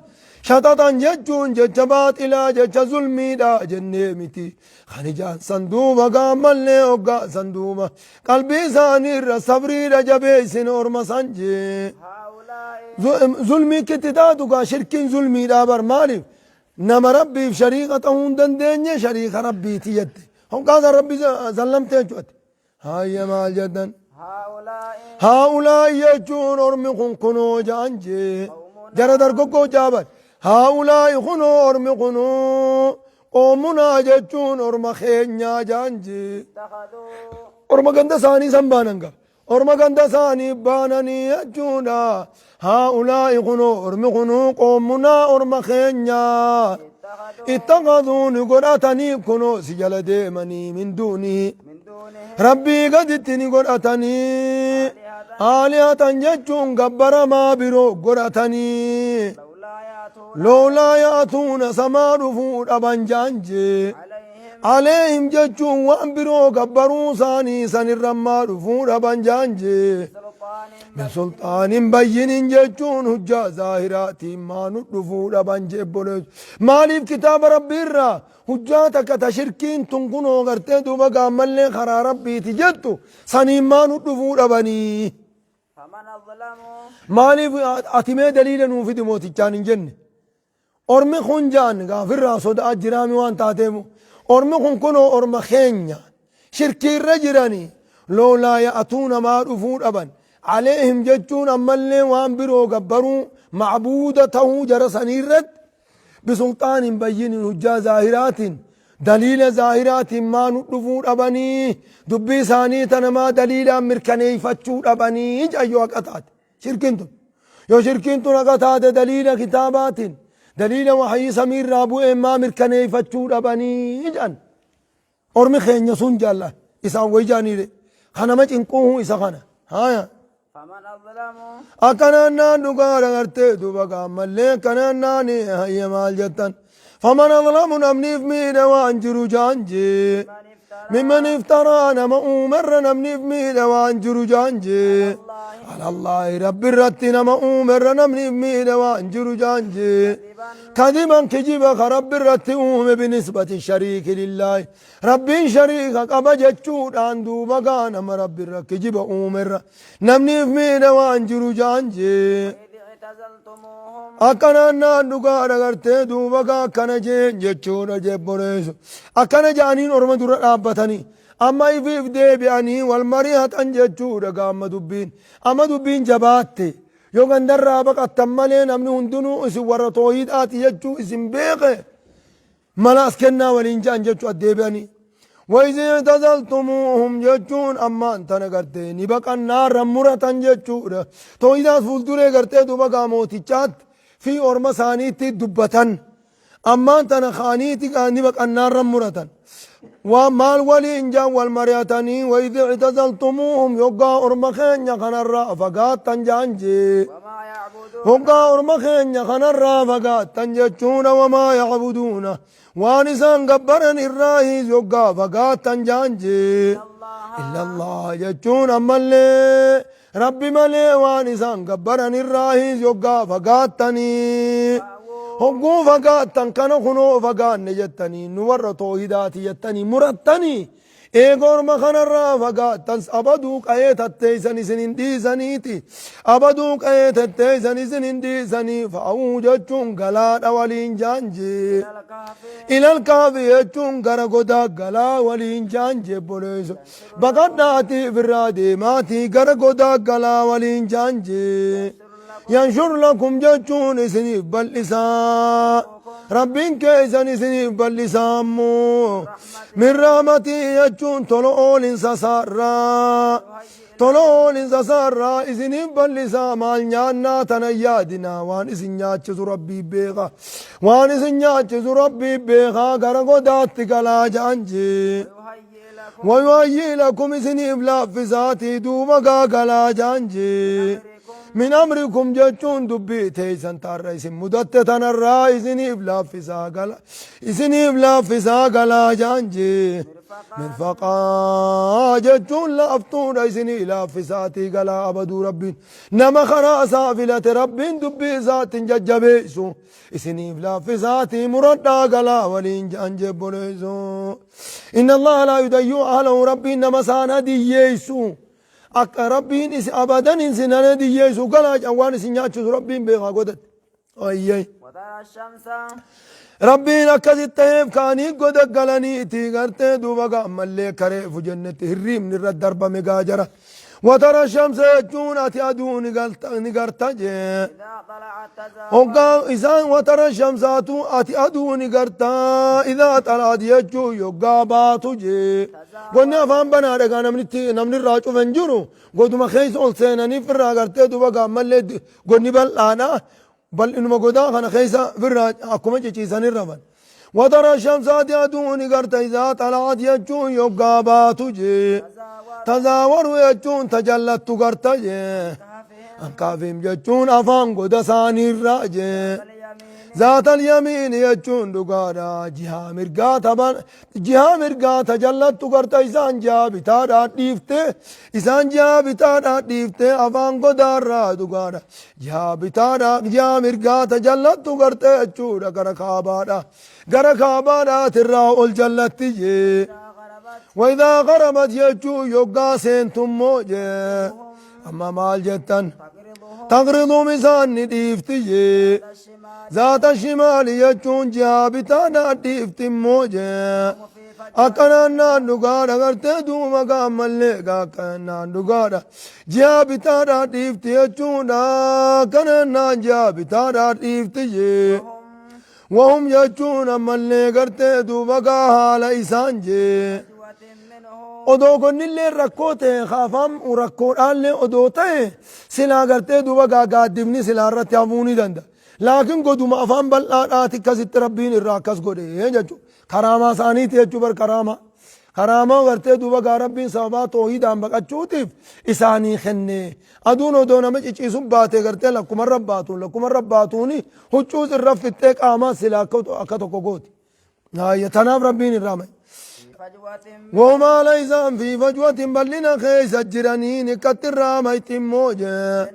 Shaxaxan jechuun jecha baaxilaa jecha zulmiidhaa jennee miti. Kan ijaan san duuba gaammallee hoggaa san duuba qalbii isaanii irra sabriidha jabeessin orma san jee. هؤلاء Zulmii kitti taatu gaa shirkiin zulmiidhaa bar maaliif nama rabbiif shariika ta'uu hin dandeenye shariika rabbiiti jette. Hoggaa san rabbi zallamte jechuudha. Haayya maal jedhan? هؤلاء Haa'ulaa jechuun ormi kun kunoo ja'an jee. Jara dargaggoo jaaban. Haa'ulaa kunoo ormi kunoo qoomunaa jechuun orma keenyaa ja'an jee. اتخذوا Orma ganda isaanii san baanan gaa. Orma ganda isaanii baananii jechuudha. Haa'ulaa'i kunoo ormi kunuu qoomunaa orma keenyaa. اتخذوا Ittaqaduu ni godhatanii kunoo si jala deemanii min duunii. من دونه Rabbii gaditti ni godhatanii. Aalihatan jechuun gabbaramaa biroo godhatanii. لولا يأتون Loolaa yaatuuna samaa dhufuu dhaban jaan jee. عليهم Aleehim jechuun waan biroo gabbaruu isaanii sanirrammaa dhufuu dhaban jaan jee. سلطان Min sulxaanin bayyinin jechuun hujjaa zaahiraatiin maa nu dhufuu dhaban jee boleessu. Maaliif kitaaba rabbiirraa hujjaa takka ta shirkiin tun kunoo gartee duuba gaammallee karaa rabbiiti jettu saniin maa nu dhufuu dhabanii. فمن أظلم Maaliif ati mee daliila nuu fidi mootichaan hin jenne. Ormi kun jaan gaafirraa sodaa jiraami waan taateef ormi kun kunoo orma keenya shirkiirra jiranii loolaa ya'atuu namaa dhufuu dhaban aleehim jechuun ammallee waan biroo gabbaruu macbuuda ta'uu jara saniirratti bisulxaanin bayyinin hujjaa zaahiraatiin daliila zaahiraatiin maa nu dhufuu dhabanii dubbii isaanii tanamaa daliilaan mirkaneeffachuu dhabanii jayyoo haqa taate shirkiin tun yoo shirkiin tun haqa taate daliila kitaabaatiin daliila waxyii samiirraa bu'een maa mirkaneeffachuu dhabanii jedhan ormi keenya sun jaalla isaan way jaaniire kanama cinquuhu isa kana haya فمن أظلم akkanaan naan dhugaadha gartee duuba gaammallee akkanaan naan hayya maal jettan faman adlamu namniif miidhe waan jiru jaan jee من افترى mimman iftaraa nama uumerra namniif miidhe waan jiru jaan jee الله alallaahi rabbi irratti nama uumerra namniif miidhe waan jiru jaan jee كذبا kadiban kijiba ka rabbi irratti uume binisbati shariiki lillaahi rabbiin shariika qaba jechuudhaan duuba gaa nama rabbi irra kijiba uumerra namniif miidhe waan jiru jaan jee إذ اعتزلتموهم akkanaan naan dhugaadha gartee duuba gaa akkana jeen jechuudha jebboleessu akkana jaaniin orma dura dhaabbatanii amma ifiif deebi'anii wal mari'atan jechuudha gaa amma dubbiin amma dubbiin jabaatte yoo gandarraa baqattan malee namni hundinuu isin warra toohiidhaati jechuu isin beeke mala as kennaa waliin ja'an jechuu addeebi'anii. وإذ اعتزلتموهم jechuun ammaan tana gartee ni baqannaarra muratan jechuudha. Tooyidaas fuulduree gartee duuba gaa mootichaatti fi orma isaaniitti dubbatan. Ammaan tana kaaniiti ni baqannaarra muratan. Waan maal waliin jaan wal mari'atanii وإذ اعتزلتموهم yoggaa orma keenya kanarraa fagaattan jaan jee. وما يعبدون Hoggaa orma keenya kanarraa fagaattan jechuudha wamaa yacbuduuna waan isaan gabbaran irraahiis yoggaa fagaattan jaan jee. الله Illa Allah jechuun ammallee rabbi malee waan isaan gabbaran irraahiis yoggaa fagaattanii. Hogguu fagaattan kana kunoo fagaanne jettanii nu warra toohidaati jettanii murattanii. Eega orma kanarraa fagaattan abaduu qa'ee tatteeysan isin hin dhiisaniiti. Abaduu qa'ee tatteeysan isin hin dhiisanii fa'uu jechuun galaadha waliin jaanjee. Ilal kaafi jechuun gara godaa galaa waliin jaanjee boleessu. Baqadhaatii firraa deemaatii gara godaa galaa waliin jaanjee. Yanshur lakum jechuun isiniif bal'isaa. Rabbiin keessan isiniif bal'isaa ammoo. Min rahmatii jechuun tola oolinsa isaarraa. Tola oolinsa isaarraa isiniif bal'isaa maal nyaannaa tana yaadinaa waan isin nyaachisu rabbii beeka. Waan isin nyaachisu rabbii beekaa gara godaatti galaa ja'an jee. Wayuhayyii lakum isiniif laaffisaatii duuba gaagalaa ja'an jee. Min amrikum jechuun dubbii teeysan taarra isin mudatte tanarraa isiniif laaffisaa gala isiniif laaffisaa galaa ja'an jee. Mirfaqaa jechuun laaftuudha isinii laaffisaatii galaa abaduu rabbiin nama karaa isaa filate rabbiin dubbii isaatiin jajjabeessu isiniif laaffisaatii muradhaa galaa waliin ja'an jebboleessu. Inna Allaha laa yudayyu ahlahu rabbiin nama isaan hadiyyeessu. Akka rabbiin is abadan isin hadiyyeessu galaa jedhan waan isin nyaachisu rabbiin beekaa godhatte. Ayyay. وترى الشمس Rabbiin akkasitti ta'eef kaanii goda galaniiti gartee duuba gaammallee kareefu jennetti hirriibni irra darbame gaajara. Watara shamsa jechuun ati aduu ni garta jee. إذا طلعت تزاور Hoggaa isaan watara shamsaatu ati aduu ni garta idaa xalaat jechuun yoggaa baatu jee. Gonni afaan banaa dhagaa namni irraa cufe hin jiru goduma keessa ol seenanii firraa gartee duuba gaammallee gonni bal'aadha. Bal'inuma godaa kana keessa firraa akkuma ciciisan irra ban. Watara shamsaati aduu ni garta idaa xalaat jechuun yoggaa baatu jee. Tazaawaru jechuun tajallattu garta jee. Ankaafim jechuun afaan goda isaaniirraa jee. Zaatal yamiin jechuun dhugaadha. Jihaa mirgaa taban jihaa mirgaa tajallattu garta isaan jihaa bitaadhaa dhiifte isaan jihaa bitaadhaa dhiifte afaan godaarraa dhugaadha. Jihaa bitaadhaa jihaa mirgaa tajallattu garte jechuudha gara kaabaadha. Gara kaabaadhaatirraa ol jallatti jee. Wayidaa qarabat jechuun yoggaa seentummoo jee. Amma maal jettan? Taqriduum isaan ni dhiifti jee. Zaata shimaali jechuun jihaa bitaadhaa dhiifti immoo jee. Akkanaan naan dhugaadha gartee duuba gaammallee akkanaan dhugaadha. Jihaa bitaadhaa dhiifti jechuudha. Akkanaan naan jihaa bitaadhaa dhiifti jee. Wahum jechuun ammallee gartee duuba gaa haala isaan jee. Odoo gonnillee rakkoo ta'e afaan rakkoodhaallee odoo ta'e silaa gartee duuba gaa gaaddifni silaa irratti hafuu ni danda'a. Laakiin goduma afaan bal'aadhaati akkasitti rabbiin irraa akkas godhe jechuudha. Karaamaa isaaniiti jechuu bar karaamaa. Karaamaa gartee duuba gaa rabbiin sababaa toohidaan baqachuutiif isaanii kenne. Aduun odoo nama ciciisuun baate gartee lakkumarra baatuun lakkumarra baatuuni huccuus irra fixxee qaamaa silaa akka tokko gooti. Tanaaf rabbiin irraa maye. Wahumaa laysaan fi fajwatin bal'ina keessa jiraniin ikkatti irraa mayti immoo jee.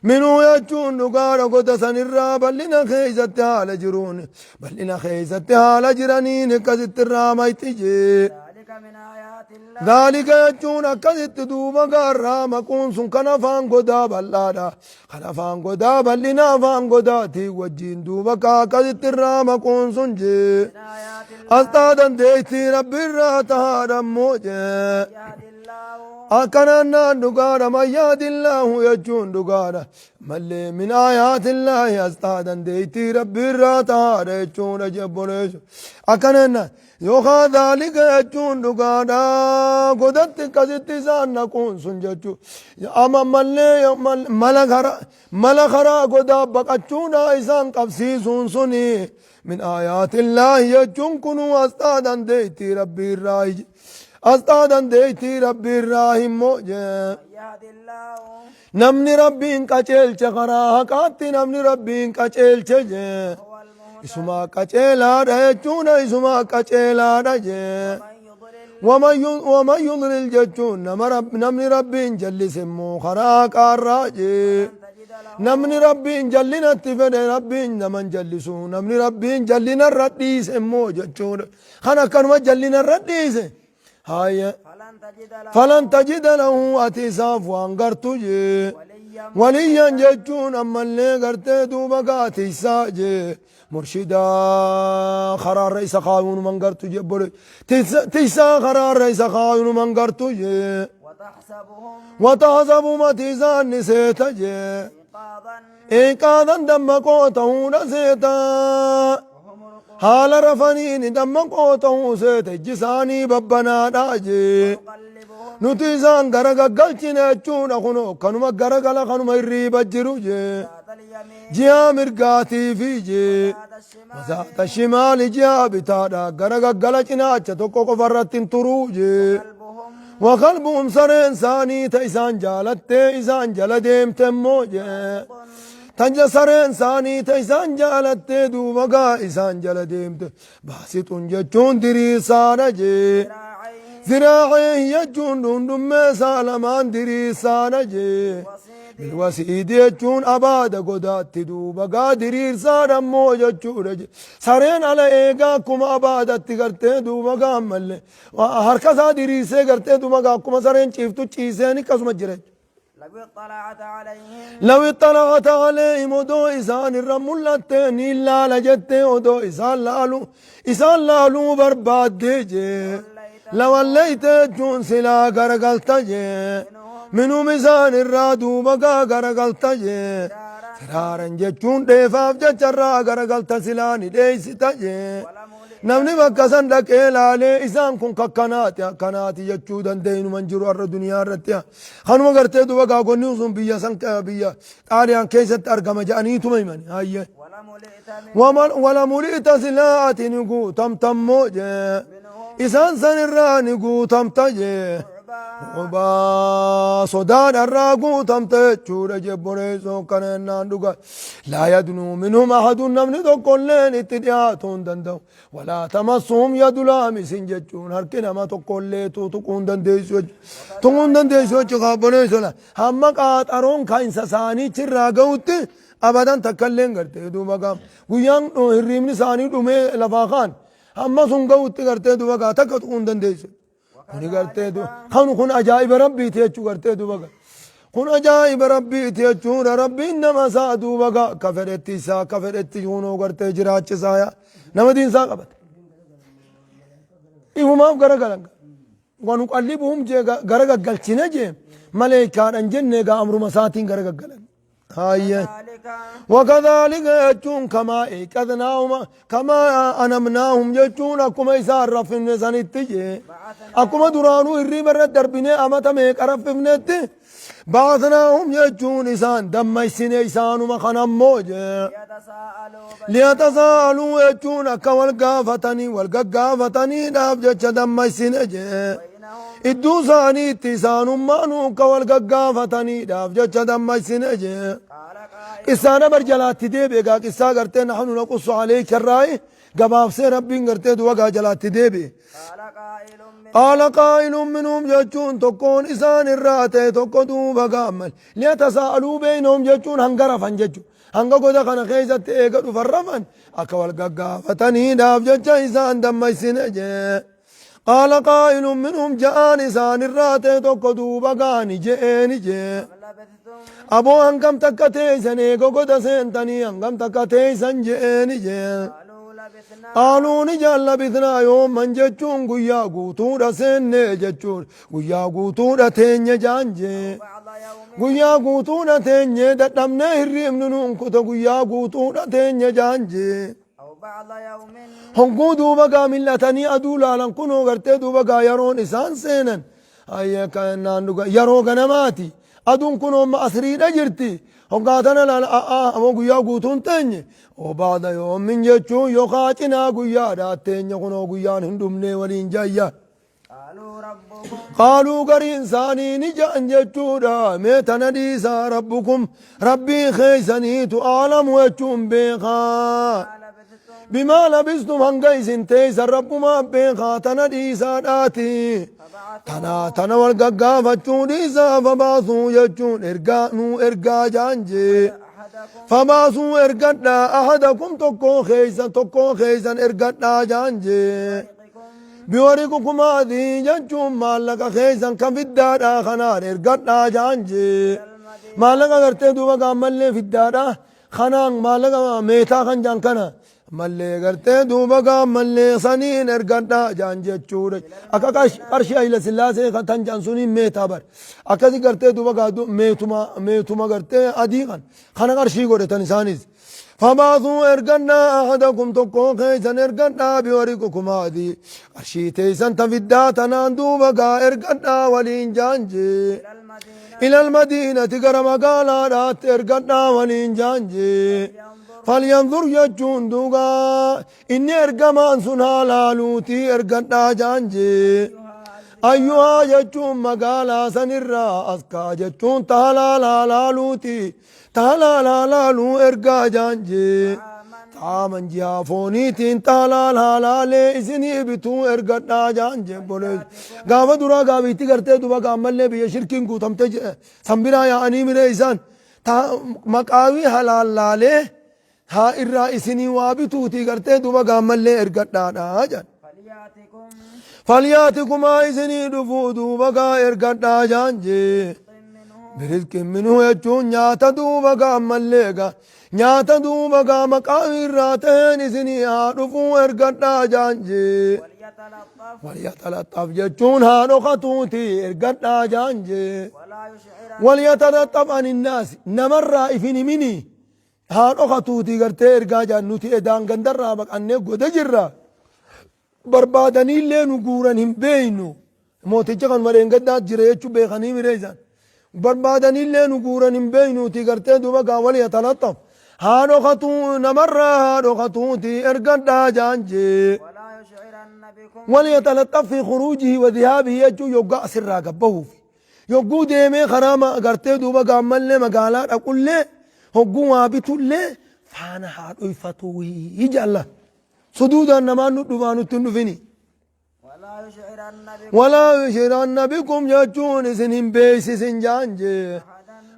Minuu jechuun dhugaadha goda sanirraa bal'ina keessatti haala jiruun bal'ina keessatti haala jiraniin akkasitti irraa mayti jee. ذلك من آيات الله Dhaalika jechuun akkasitti duuba gaarraa maquun sun kan afaan godaa bal'aadha. Kan afaan godaa bal'ina afaan godaatii wajjin duuba kaa akkasitti irraa maquun sun jee. من آيات الله Asxaa dandeettii rabbi irraa tahaadha immoo jee. يهدي الله Akkanaan naan dhugaadha mayyaadillaahu jechuun dhugaadha. Mallee min aayaatillaahi asxaa dandeettii rabbi irraa tahaadha jechuudha jebboleessu. Akkanaan naan yookaan dhaalika jechuun dhugaadha godatti akkasitti isaan naquun sun jechuu. Amma mallee mala karaa godaa baqachuudha isaan qabsiisuun suni. Min aayaatillaahi jechuun kunuu asxaa dandeettii rabbi irraa asxaa dandeettii rabbi irraa himmoo jee. يهدي الله Namni rabbiin qajeelche karaa haqaatti namni rabbiin qajeelche jee. هو المهتد Isumaa qajeelaadha jechuudha isumaa qajeelaadha jee. ومن يضلل Waman yudlil jechuun namni rabbiin jallise immoo karaa haqaarraa jee. تجد له Namni rabbiin jallinatti fedhe rabbiin naman jallisu namni rabbiin jallinarra dhiise immoo jechuudha. Kan akkanuma jallinarra dhiise. Haaya. فلن تجد له Falan tajida lahu ati isaaf waan gartu jee. وليا Waliyyan jechuun ammallee gartee duuba gaati isaa jee. Murshidaa karaarra isa kaayuun gartu jee bole. Tiisaa karaarra isa kaayuun gartu jee. وتحسبهم Watahasabu mati isaan ni seeta jee. أيقاظا Eeqaadan dammaqoo ta'uudha seeta. وهم رقود Haala rafaniin dammaqoo ta'uu seeta ijji isaanii babbanaadha jee. نقلبهم Nuti isaan gara gaggalchine jechuudha kunoo kanuma garagala kanuma hirriiba jiru jee. ذات اليمين Ji'a mirgaatii fi jee. ذات الشمال Mazaata shimaali ji'a bitaadha gara gaggala cinaacha tokko qofarratti hin turuu jee. قلبهم Wakalbuhum sareen isaanii ta isaan jaalattee isaan jala deemte immoo jee. Tanja sareen isaanii ta isaan jaalattee duuba gaa isaan jala deemte. Baasixuun jechuun diriirsaadha jee. ذراعيه Ziraacee jechuun dhundhummee isaa lamaan diriirsaadha jee. وصيد Bilwasiidi jechuun abaada godaatti duuba gaa diriirsaadha immoo jechuudha jee. Sareen ala eegaa akkuma abaadatti gartee duuba gaa ammallee harka isaa diriirsee gartee duuba gaa akkuma sareen ciiftu ciiseen akkasuma jira. لو اطلعت عليهم لو اطلعت عليهم odoo isaan irra mul'atte ni ilaala jettee odoo isaan laalu isaan laaluu barbaaddee jee. Lawallayte jechuun silaa garagalta jee. Minum isaan irraa duuba gaa garagalta jee. Firaaran jechuun dheefaaf jecharraa garagalta silaa ni dheeysita jee. ولملئ Namni bakka san dhaqee laalee isaan kun kakkanaati akkanaati jechuu dandeenyu man jiru har'a duniyaa irratti. Kanuma gartee duuba gaagonni sun biyya san biyya Xaaliyaan keessatti argama jedhaniituma himani. Hayyee. ولملئت من Walamuli'ta silaa ati ni guutamtammoo jee. منهم Isaan san irraa ni guutamta jee. رعبا Rubaa sodaadharraa guutamte jechuudha jebboreessoo kana jennaan dhuga. Laa yadnuu minhum ahadun namni tokkolleen itti dhiyaatuu hin danda'u. Walaa tamassuhum yadu laamisin jechuun harki nama tokkollee tuquu hin dandeessu jechuudha. Tuquu hin dandeessu jechuudha obboleessoo la. Hamma qaaxaroon kaa'insa isaanii chirraa ga'utti abadan takkalleen gartee duuba gaam. Guyyaan hirriibni isaanii dhumee lafaa kaan hamma sun ga'utti gartee duuba gaa takka tuquu hin dandeessu. Kuni gartee kan kun ajaa'iba rabbiiti jechuu gartee duuba gaa. Kun ajaa'iba rabbiiti jechuudha rabbiin nama isaa duuba gaa akka fedhetti isaa akka fedhetti hunoo gartee jiraachisaa yaa nama diinsaa qabate. Ifumaaf garagalan. Wanuqallibuhum jee gara gaggalchine jee maleekaadhan jenne gaa amruma isaatiin gara gaggalan. Hayyee. ذلك وكذلك jechuun كما أيقظناهم كما أنمناهم jechuun akkuma isaan raffifne sanitti jee. بعثنا Akkuma duraanuu hirriiba irra darbinee amata meeqa raffifnetti بعثناهم jechuun isaan dammaysine isaanuma kanammoo jee. ليتساءلوا ليتساءلوا jechuun akka wal gaafatanii wal gaggaafataniidhaaf jecha dammaysine jee. بينهم Idduu isaaniitti isaanummaanuu akka wal gaggaafataniidhaaf jecha dammaysine jee. قال قائل Qissaa dabar jalaatti deebi'e gaa qissaa gartee نحن نقص عليك irraayi gabaabsee rabbiin gartee duba gaa jalaatti deebi'e. قال قائل من قال قائل منهم jechuun tokkoon isaan irraa ta'e tokko duuba gaammal ليتساءلوا بينهم jechuun hanga rafan jechuun hanga goda kana keessatti eega dhufan rafan akka wal gaggaafataniidhaaf jecha isaan dammaysine jee. قال قائل منهم ja'aan isaan irraa ta'e tokko duuba gaani je'eeni jee. كم لبثتم Aboo hangam takka teeysan eega goda seentanii hangam takka teeysan je'eeni jee. قالوا لبثنا قالوا ni jaan لبثنا يوما jechuun guyyaa guutuudha seenne jechuun guyyaa guutuudha teenye jaan jee. بعض يوم Guyyaa guutuudha teenye dadhabnee hirriibni nuun kuta guyyaa guutuudha teenye jaan jee. أو بعض يوم Hogguu duuba gaa mil'atanii aduu laalan kunoo gartee duuba gaa yeroon isaan seenan. Hayyee kanaan dhuga yeroo ganamaati. Aduun kunoo amma asriidha jirti. Hoggaa tana laala a'aa ammoo guyyaa guutuun teenye. أو بعض يوم jechuun yookaa cinaa guyyaadhaa teenye kunoo guyyaan hin dhumne waliin jayya. قالوا ربكم قالوا gariin isaanii ni ja'an jechuudha. Mee tana dhiisaa ربكم rabbii keeysaniitu أعلم jechuun beekaa. ما لبثتم بما لبثتم hanga isin teeysan rabbumaa beekaa tana dhiisaadhaati. فبعثوا Tana tana wal gaggaafachuu dhiisaa فبعثوا jechuun ergaa nuu ergaa jaan jee. أحدكم فبعثوا ergadhaa أحدكم tokkoo keeysan tokkoo keeysan ergadhaa jaan jee. بورقكم Biwariqukum haadhihi jechuun maallaqa keessan kan fiddaadhaa kanaan ergadhaa jaan jee. Maallaqa gartee duuba gaammallee fiddaadha kanaan maallaqa meetaa kan jaan kana mallee gartee duuba gaammallee saniin ergadhaa jaan jechuudha. Akka qarshii Hayila Sillaasee kan tan jaan suniin meetaa bar. Akkasi gartee duuba gaa meetuma meetuma gartee adii kan kana qarshii godhatan isaanis. Fabaasuu ergadhaa ahadakum tokkoo keessan ergadhaa biwariqukum haadii qarshii teessan ta fiddaa tanaan duuba gaa ergadhaa waliin jaan jee. Ilal madiinati gara magaalaadhaatti ergadhaa waliin jaan jee. Falyanzur jechuun duugaa inni ergamaan sun haa laaluutii ergadhaa jaan jee. Ayyuhaa jechuun magaalaa sanirraa askaa jechuun ta halaal haa laaluutii. Ta halaal haa laaluu ergaa jaan jee. Xaaman jihaa fooniitiin ta halaal haa laalee isinii bituu ergadhaa jaan jee bolees. Gaafa duraa gaabiitti gartee duba gaammallee biyya shirkiin guutamte san biraa yaa'anii miree isaan ta maqaawii halaal laalee haa irraa isinii waa bituutii gartee duba gaammallee ergadhaadha jaan. Falyaatikumaa isinii dhufuu duuba gaa ergadhaa jaan jee. Birizqin minhu jechuun nyaata duuba gaa ammallee gaa nyaata duuba gaa maqaa irraa ta'een isinii haa dhufuu ergadhaa jaan jee. Walyatalaxxaf jechuun haa dhokatuuti ergadhaa jaan jee. Walyatalaxxaf aninnaasi namarraa ifin himini haa dhokatuuti gartee ergaa jaan nuti edaan gandarraa baqannee goda jirra. Barbaadaniillee nu guuran hin beeynu. Mooticha kanuma dheengaddaa jira jechuu beekanii miree isaan. Barbaadaniillee nu guuran hin beeynuuti gartee duuba gaa wal yatalaxxaf. Haa dhokatuu namarraa haa dhokatuuti ergadhaa jaan jee. Wal yatalaxxaf fi khuruujihi wa dhihaabihi jechuun yoggaa asirraa gabbahuufi. Yogguu deemee karaa gartee duuba gaammallee magaalaa dhaqullee hogguu waa bitullee faana haa dhoyfatuu jalla. Suduudaan namaan nu dhufaa nutti hin dhufini. Walaa yushiranna bikum jechuun isin hin beeksisin jaan jee.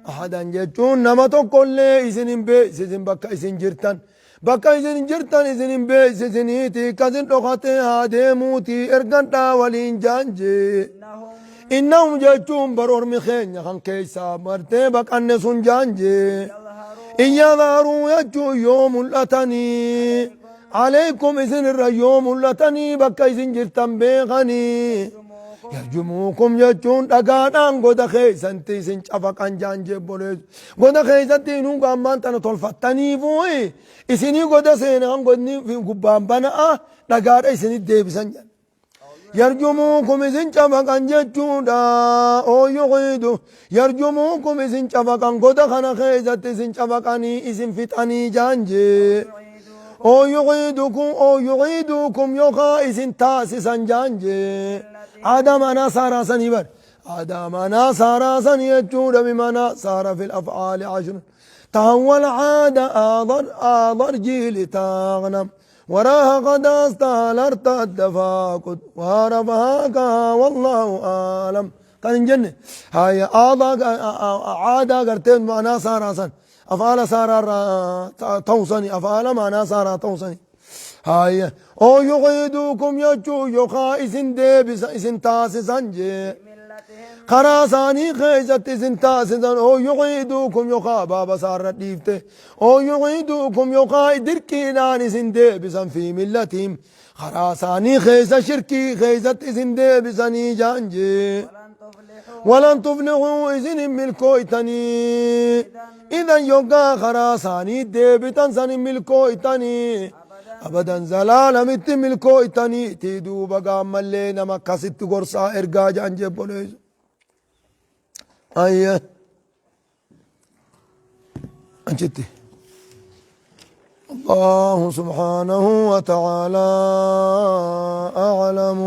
Ahadan jechuun nama tokkollee isin hin beeksisin bakka isin jirtan. Bakka isin jirtan isin hin beeksisiniiti kasin dhokatee haa deemuuti ergadhaa waliin jaan jee. Innahum jechuun bar ormi keenya kan keessaa bartee baqanne sun jaan jee. In yadharuu jechuun yoo mul'atanii aleykum isin irra yoo mul'atanii bakka isin jirtan beekanii yarjumuukum jechuun dhagaadhaan goda keessanti isin cafaqan jaan jeebboleessu goda keessatti inuu gaammaan tana tolfattaniifuu isinii goda seenaan godni gubbaan bana'a dhagaadha isinit deebisan jedhan. Yarjumuukum isin cafaqan jechuudha. Oo yuqiidu yarjumuukum isin cafaqan goda kana keessatti isin cafaqanii isin fixanii jaan jee. Oo yuqiidukum oo yuqiidukum yookaa isin taasisan jaan jee. Aadaa maanaa saaraa sanii bar. Aadaa maanaa saaraa sanii jechuudha bimanaa saara fil af'aali ashrun. Tahawwal aada aadar aadar jiili taaqnam. وراها قد استهل ارتد فاقد وعرفها والله أعلم كان جنة هاي آضا عادة قرتين معنا سارة سن أفعال سارة توصني أفعال معنا سارة توصني هاي أو يعيدوكم يجو يخا إسن ديبس إسن تاسسان جي karaa isaanii keessatti isin taasisan oo yuciiduukum yookaa baaba isaarra dhiifte oo yuciiduukum yookaa dirqiidhaan isin deebisan fi millatihim karaa isaanii keessa shirkii keessatti isin deebisanii jaan jee walan tuflihuu isin hin milkooytanii idan yoggaa karaa isaanii deebitan san hin milkooytanii abadan zalaalamitti milkooytanii tii duuba gaammallee nama akkasitti gorsaa ergaa jaan jebboleessu ayya achitti الله سبحانه وتعالى أعلم.